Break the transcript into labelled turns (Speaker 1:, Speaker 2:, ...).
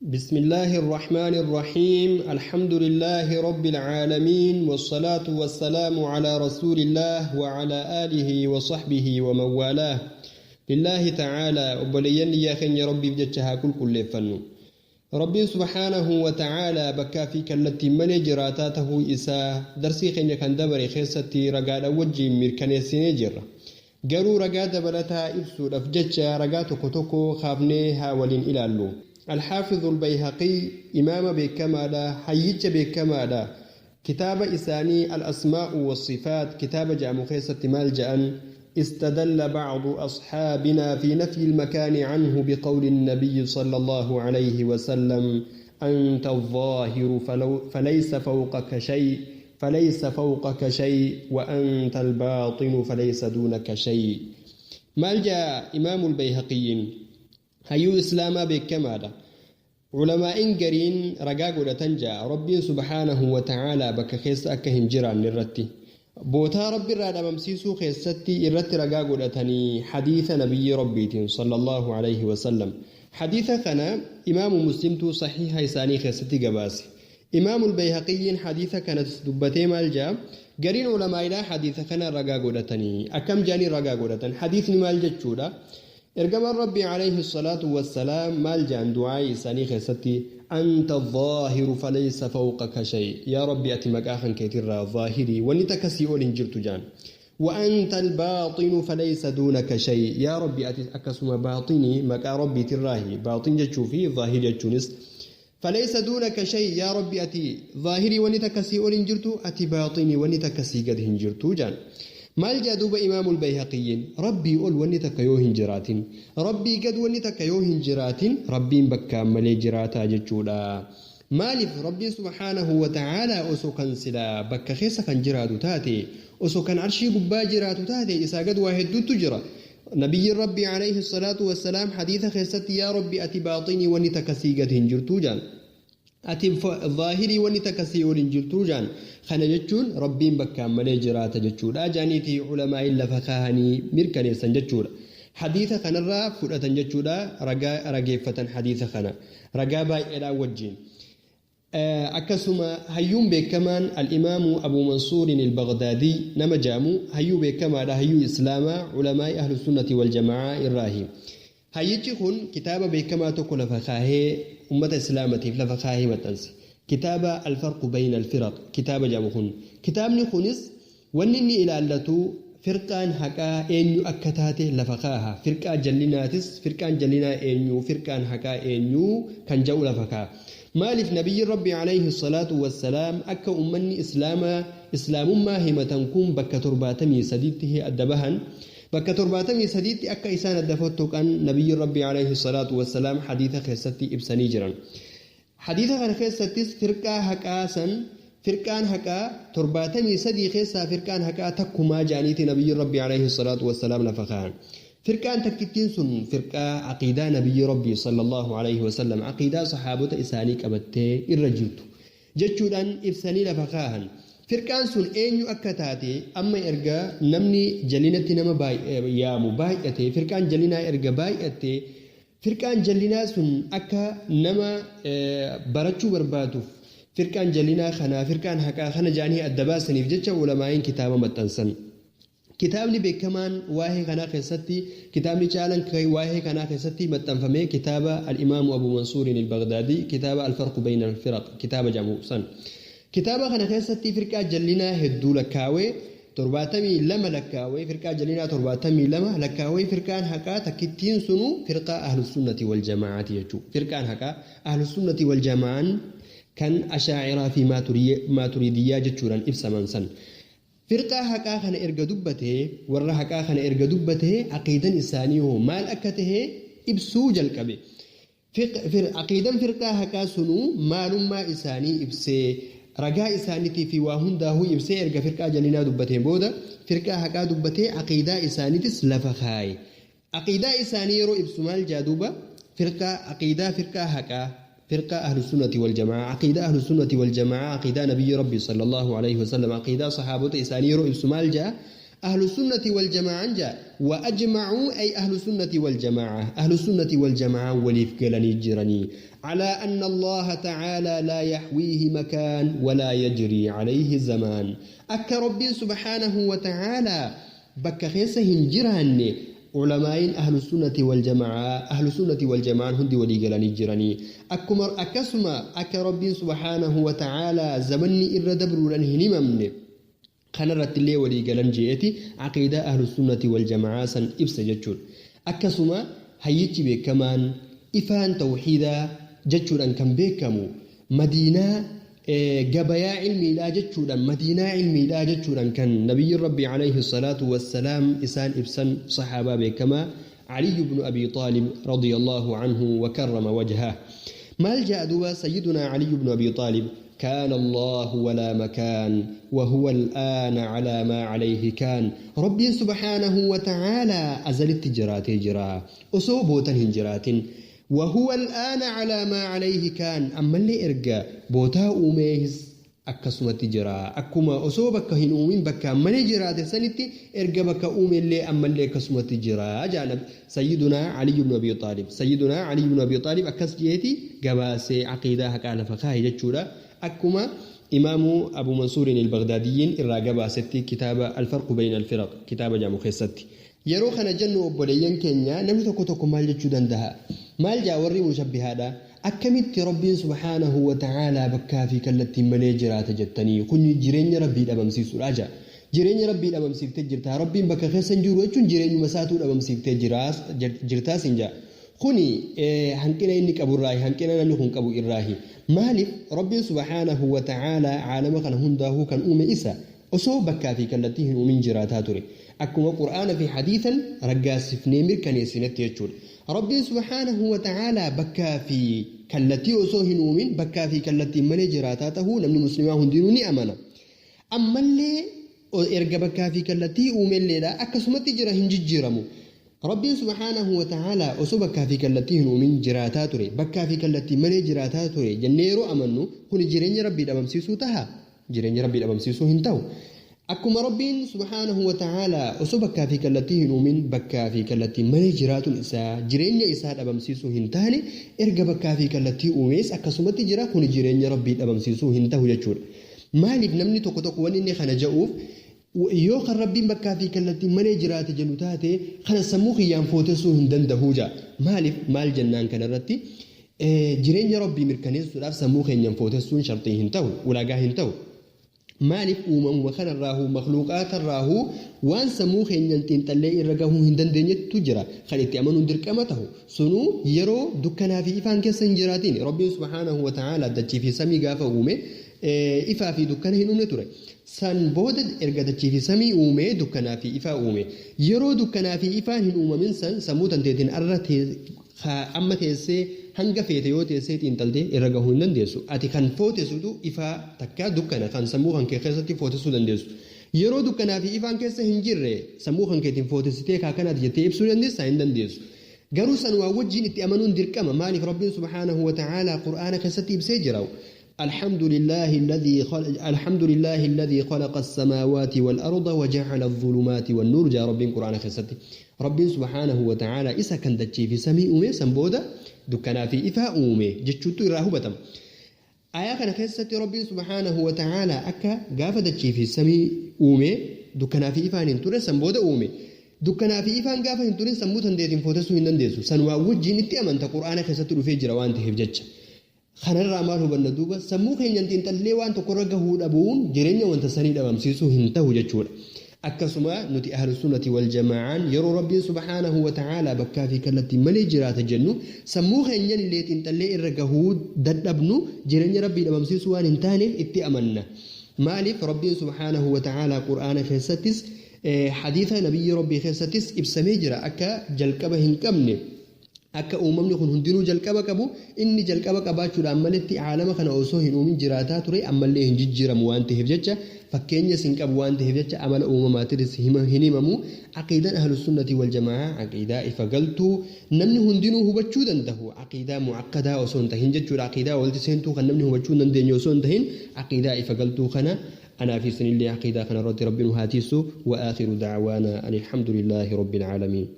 Speaker 1: بسم الله الرحمن الرحيم الحمد لله رب العالمين والصلاة والسلام على رسول الله وعلى آله وصحبه ومن والاه لله تعالى وبلين يا خن ربي بجتها كل كل فنو ربي سبحانه وتعالى بكا في كالتي من جراتاته إسا درسي خن كان دبري خيستي رقال وجي ميركنيسيني جرة garuu ragaa dabalataa ibsuudhaaf jecha ragaa tokko tokko kaafnee haa waliin ilaallu. الحافظ البيهقي إمام بكمالا حيج بكمالا كتاب إساني الأسماء والصفات كتاب جامخيسة مالجأ استدل بعض أصحابنا في نفي المكان عنه بقول النبي صلى الله عليه وسلم أنت الظاهر فليس فوقك شيء فليس فوقك شيء وأنت الباطن فليس دونك شيء. مالجأ إمام البيهقي hayyuu islaamaa beekamaadha. Culamaa'iin gariin ragaa godhatan ja'a rabbiin subhaanahu wa ta'aalaa bakka keessa akka hin jiraanne irratti bootaa rabbi irraa dhabamsiisuu keessatti irratti ragaa godhatanii hadiisa nabiyyi rabbiitiin sallallahu alayhi wasallam. Hadiisa kana imaamu muslimtuu saxiiha isaanii keessatti gabaase. Imaamu albayhaqiyyiin hadiisa kana dubbatee maal ja'a? Gariin culamaa'iidhaa hadiisa kana ragaa godhatanii akkam jaanii ragaa godhatan? Hadiisni maal jechuudha? Ergamaan rabbii alayhi salaatu wassalaam maal jaan du'aa isaanii keessatti anta dhaahiru falaysa fawqaka shay yaa rabbi ati maqaa kan keetirraa dhaahirii wanni takka sii ol hin jirtu jaan وأنت الباطن فليس دونك شيء يا ربي أتي أكسم باطني مكا ربي تراهي باطن جتشوفي ظاهر جتشونس فليس دونك شيء يا ربي أتي ظاهري ونتكسي أول جرتو أتي باطني ونتكسي قد هنجرتو جان maal jaa duuba imaamul bayhaqiyyiin rabbii ol wanni takka yoo hin jiraatin rabbii gad wanni takka yoo hin jiraatin rabbiin bakkaan malee jiraataa jechuudha. Maaliif rabbiin subhaanahu wa ta'aalaa osoo kan silaa bakka keessa kan jiraatu taate osoo kan arshii gubbaa jiraatu taate isaa gad waa hedduutu jira. Nabiyyiin rabbii alayhi salaatu wassalaam hadiisa keessatti yaa rabbi ati baaxinii wanni takka sii gad hin jirtuu jaan. Ati zaahirii wanni takka sii ol hin jirtuu jaan. Kana jechuun rabbiin bakkaan malee jiraata jechuudha. Jaaniitii culamaa'iin lafa kaahanii mirkaneessan jechuudha. Hadiisa kanarraa fudhatan jechuudha. Ragaa rageeffatan hadiisa kana. Ragaa baay'eedhaan wajjin. Akkasuma hayyuun beekamaan al-imaamu Abu Mansuurin al-Baghdaadii nama jaamu hayyuu beekamaadha. Hayyuu islaamaa culamaa'i ahlu sunnati wal jamaa irraahi. Hayyichi kun kitaaba beekamaa tokko lafa kaahee ummata islaamatiif lafa kaahee maxxanse. Kitaaba Alfarqu Bayna Alfiraq kitaaba jedhamu kun. Kitaabni kunis wanni inni ilaallatu firqaan haqaa eenyu akka taate lafa kaaha. Firqaa jallinaatis firqaan jallinaa eenyu firqaan haqaa eenyu kan jedhu lafa kaaha. Maaliif nabiyyiin rabbi alayhi salaatu wassalaam akka ummanni islaamaa islaamummaa himatan kun bakka 73tti adda bahan bakka 73tti akka isaan adda fottoqan nabiyyiin rabbi alayhi salaatu wassalaam hadiisa keessatti ibsanii jiran. Hadiisa kana keessattis firqaa haqaa san firqaan haqaa 73 keessaa firqaan haqaa takkumaa jaaniiti nabiyyiin rabbi alayhi salaatu wassalaam lafa kaahan. Firqaan takkittiin sun firqaa aqiidaa nabiyyi rabbi sallallahu alayhi wasallam aqiidaa sahaabota isaanii qabattee irra jirtu jechuudhaan ibsanii lafa kaahan. Firqaan sun eenyu akka taate amma erga namni jallinatti nama yaamu baay'ate firqaan jallinaa erga baay'ate firqaan jallinaa sun akka nama barachuu barbaaduuf firqaan jallinaa kanaa firqaan haqaa kana jaanii adda baasaniif jecha ulamaa'iin kitaaba maxxansan. Kitaabni beekamaan waa'ee kanaa keessatti kitaabni caalaan waa'ee kanaa keessatti maxxanfame kitaaba al-Imaamu Abu Mansuurin al-Baghdaadii kitaaba al-Farqu Bayna al-Firaq kitaaba jedhamu san. Kitaaba kana keessatti firqaa jallinaa hedduu lakkaawee 72 lakkaawee firqaa jallinaa 72 lakkaawee firqaan haqaa takkittiin sunu firqaa ahlusunnati wal jamaa'aati jechuudha. Firqaan haqaa ahlusunnati wal jamaa'aan kan ashaa'iraa fi maaturiidiyyaa jechuudhaan ibsaman san. Firqaa haqaa kana erga dubbatee warra haqaa kana erga dubbatee aqiidan isaanii hoo maal akka tahe ibsuu jalqabe. Aqiidan firqaa haqaa sunuu maalummaa isaanii ibsee ragaa isaaniitii fi waa hundaahuu ibsee erga firqaa jallinaa dubbatee booda firqaa haqaa dubbatee aqiidaa isaaniitis lafa kaaye. Aqiidaa isaanii yeroo ibsu maal jaa duuba firqaa aqiidaa firqaa haqaa فرقة أهل السنة والجماعة عقيدة أهل السنة والجماعة عقيدة نبي ربي صلى الله عليه وسلم عقيدة صحابة إساني يرو إبسو مال جاء أهل السنة والجماعة جاء وأجمعوا أي أهل السنة والجماعة أهل السنة والجماعة وليفقلني جرني على أن الله تعالى لا يحويه مكان ولا يجري عليه زمان أك ربي سبحانه وتعالى بك خيسه هنجرهن علماء أهل السنة والجماعة أهل السنة والجماعة هندي ولي جراني أكمر أكسما أك ربي سبحانه وتعالى زمني إر دبر لن هنممن خنرت اللي ولي قلن جئتي عقيدة أهل السنة والجماعة سن إبس جتشور أكسما هيتي بكمان إفان توحيدا جتشور أن كان بكمو مدينة قبيا علمي لا جتشورا مدينة علمي لا جتشورا كان نبي ربي عليه الصلاة والسلام إسان إبسن صحابة بكما علي بن أبي طالب رضي الله عنه وكرم وجهه. ما جاء دوا سيدنا علي بن أبي طالب كان الله ولا مكان وهو الآن على ما عليه كان. ربي سبحانه وتعالى أزل التجرات جرا أصوبوتا هنجرات وهو الآن على ما عليه كان. أما اللي إرجع بوتا أوميز أكسمة جرا أكما أصوبك هن أومين بك من جرات سنتي إرجع بك أومي اللي أما اللي كسمة جرا جانب سيدنا علي بن أبي طالب. سيدنا علي بن أبي طالب أكس جيتي جباسي عقيدة هكذا فخاه جتشورا أكما إمام أبو منصور البغداديين إرجع ستي كتاب الفرق بين الفرق كتاب جامو خيستي yeroo kana jennu obboleeyyan keenya namni tokko tokko maal jechuu danda'a? Maal jaa warri mushabbihaadha? Akkamitti Rabbiin subhaanahu wa ta'aalaa bakkaa fi kallattiin malee jiraata jettanii kun jireenya Rabbii dhabamsiisuudha jaa. Jireenya Rabbii dhabamsiiftee jirta. Rabbiin bakka keessa hin jiru jechuun jireenyuma isaatuu dhabamsiiftee jirtaas hin jaa. Kuni hanqina inni qabu irraahi, hanqina namni kun qabu irraahi. Maaliif Rabbiin subhaanahu wa ta'aalaa caalama kana hundaahuu kan uume isa osoo bakkaa fi kallattii hin uumin jiraataa ture. Akkuma Qur'aana fi hadiisan raggaasifnee mirkaneessinetti jechuudha. Rabbiin subhaanahu wa ta'aalaa bakkaa fi kallattii osoo hin uumin bakkaa fi kallattiin malee jiraataa tahuu namni muslimaa hundinuu ni amana. Ammallee erga bakkaa fi kallattii uumelleedha akkasumatti jira hin jijjiiramu. Rabbiin subhaanahu wa ta'aalaa osoo bakkaa fi kallattii hin uumin jiraataa ture bakkaa fi kallattii malee jiraataa ture jennee yeroo amannu kun jireenya Rabbii dhabamsiisuu taha? Jireenya Rabbii dhabamsiisuu hin ta'u. Akkuma Rabbiin subhaanahu wa ta'aalaa osoo bakkaa fi kallattii hin uumin bakkaa fi kallattii malee jiraatuun isaa jireenya isaa dhabamsiisuu hin taane erga bakkaa fi kallattii uumees akkasumatti jira kun jireenya Rabbii dhabamsiisuu hin ta'u jechuudha. Maaliif namni tokko tokko wanni inni kana ja'uuf yoo kan Rabbiin bakkaa fi kallattii malee jiraate jennu taate kana sammuu kiyyaan footessuu hin danda'uu ja'a. Maaliif maal jennaan kanarratti jireenya Rabbii mirkaneessuudhaaf sammuu keenyaan footessuun sharxii hin ta'u ulaagaa hin ta'u. Maaliif uumamuma kanarraahuu makhluuqaatarraahuu waan sammuu keenyaan xiinxallee irra gahuu hin dandeenyetu jira kan itti amanuun dirqama ta'u sunuu yeroo dukkanaa fi ifaan keessa hin jiraatiin Rabbiin subhaanahu wa ta'aalaa dachii fi samii gaafa uume ifaa fi dukkana hin uumne ture. San booda erga dachii fi samii uume dukkanaa fi ifaa uume yeroo dukkanaa fi ifaan hin uumamin san sammuu tanteetiin arra amma teessee hanga feete yoo teessee xiinxaltee irra gahuu hin dandeessu. Ati kan footessitu ifaa takka dukkana kan sammuu kan kee keessatti footessuu dandeessu. Yeroo dukkanaa fi ifaan keessa hin jirre sammuu kan keetiin footessitee kaakanaati jettee ibsuu dandeessaa hin dandeessu. Garuu san waa wajjin itti amanuun dirqama. Maaliif Rabbiin subhaanahu wa ta'aalaa Qur'aana keessatti ibsee jira. الحمد لله الذي خلق السماوات والأرض وجعل الظلمات والنور جاء رب القرآن خستي رب سبحانه وتعالى إسا كان دتشي في سمي أمي سنبودا دكنا في إفاء أمي جتشوتو إراهبتم آية كان خستي رب سبحانه وتعالى أكا قاف دتشي في سمي أمي دكنا في إفاء ننتوري سنبودا أمي دكنا في إفاء قاف ننتوري سنبوتا ديتين فوتسو هندن سنوا وجين اتي أمنت قرآن خستي في جروان تهف جتش Kanarraa maal hubanna duuba sammuu keenyaan xiinxallee waan tokkorra gahuu dhabuun jireenya wanta sanii dhabamsiisuu hin ta'u jechuudha. Akkasuma nuti ahlu sunnati wal jamaa'aan yeroo Rabbiin subhaanahu wa ta'aalaa bakkaa fi kallattii malee jiraata jennu sammuu keenyaan illee xiinxallee irra gahuu dadhabnu jireenya Rabbii dhabamsiisuu waan hin taaneef itti amanna. Maaliif Rabbiin subhaanahu wa ta'aalaa Qur'aana keessattis hadiisa nabiyyi Rabbii keessattis ibsamee jira akka jalqaba hin qabne. Akka uumamni kun hundinuu jalqaba qabu inni jalqaba qabaachuudhaan maletti caalama kana osoo hin uumin jiraataa ture ammallee hin jijjiiramu waan ta'eef jecha fakkeenya hin qabu waan ta'eef jecha amala uumamaatiinis hin himamu. Aqiidaan ahlus sunnati wal jamaa aqiidaa ifa galtuu namni hundinuu hubachuu danda'u aqiidaa mu'aqqadaa osoo hin tahin jechuudha. Aqiidaa walitti seentuu kan namni hubachuu hin dandeenye osoo hin tahin aqiidaa ifa galtuu kana Anaa fi isinillee aqiidaa kanarratti Rabbi nu haa tiisu. Wa aakhiru da'waanaa ani alhamdulillaahi rabbil aalamiin.